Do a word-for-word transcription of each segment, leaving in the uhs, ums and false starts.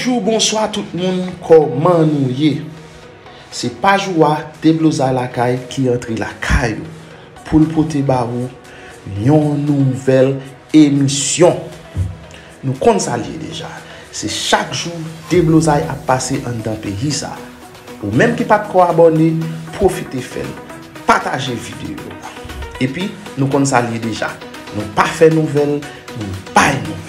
Jou, bonswa tout moun, kòman nou ye? Se paj ou a, Deblozay Lakay, ki antre lakay ou pou l pote ba ou yon nouvèl emisyon. Nou konn sa l ye deja. Se chak jou deblozay ap pase anndan peyi sa. Ou menm ki pa t ko abòne, pwofite fè l. Pataje videyo a. Epi, nou konn sa l ye deja. Nou pa fè nouvèl, nou bay nouvèl.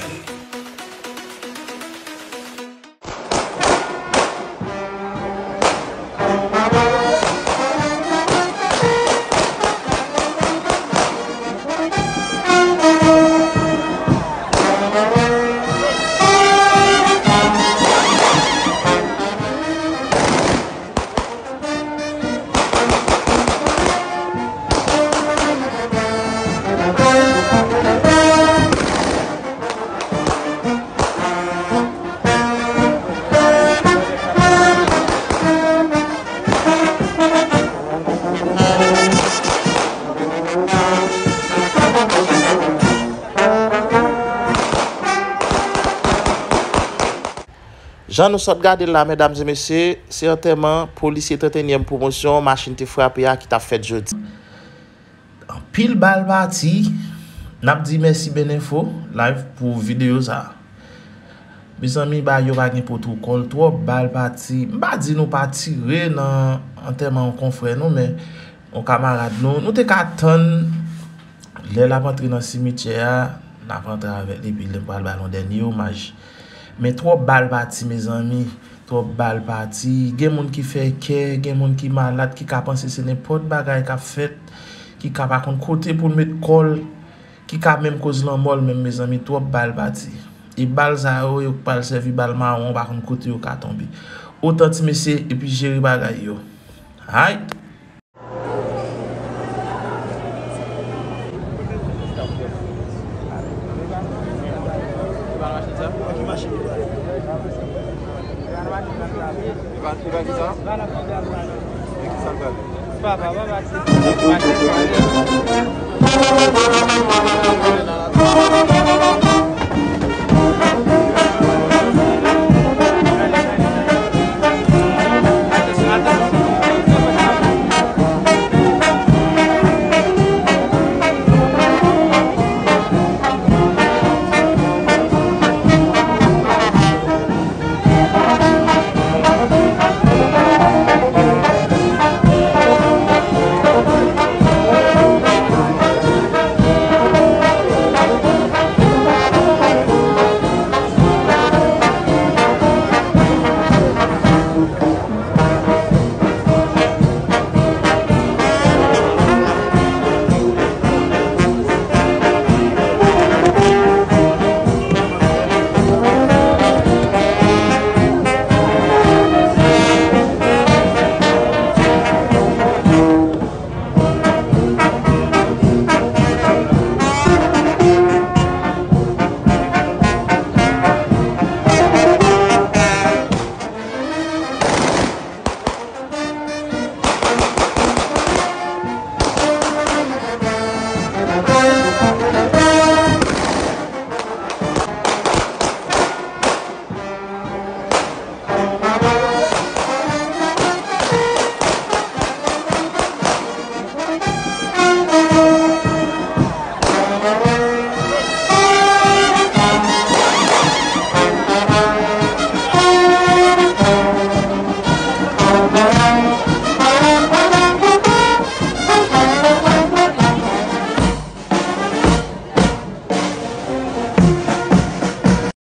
Jan nou sot gade l la, medam e mesye, se antèman polisye tranntenyèm pwomosyon machin te frape a ki t ap fèt jodi. Anpil bal pati. N ap di mèsi Beninfo Live pou videyo sa a. Mezanmi, bagay yo pa gen pwotokòl, twòp bal pati. M pa di nou pa tire nan antèman yon konfrè nou, men yon kamarad nou, nou te ka tann lè l ap antre nan simityè a, n ap antre avè l, epi l pral ba l yon dènye omaj. Men twòp bal pati, mezanmi. Twòp bal pati. Gen moun ki fè kè, gen moun ki malad, ki ka panse se nenpòt bagay k ap fèt, ki ka pa konn kote pou l met kò l, ki ka menm koz lanmò l menm, mezanmi, twòp bal pati. E bal sa yo, yo pral sèvi bal mawon, ou pa konn kote yo ka tonbe. Otan ti mesye, epi jere bagay yo. Ayt!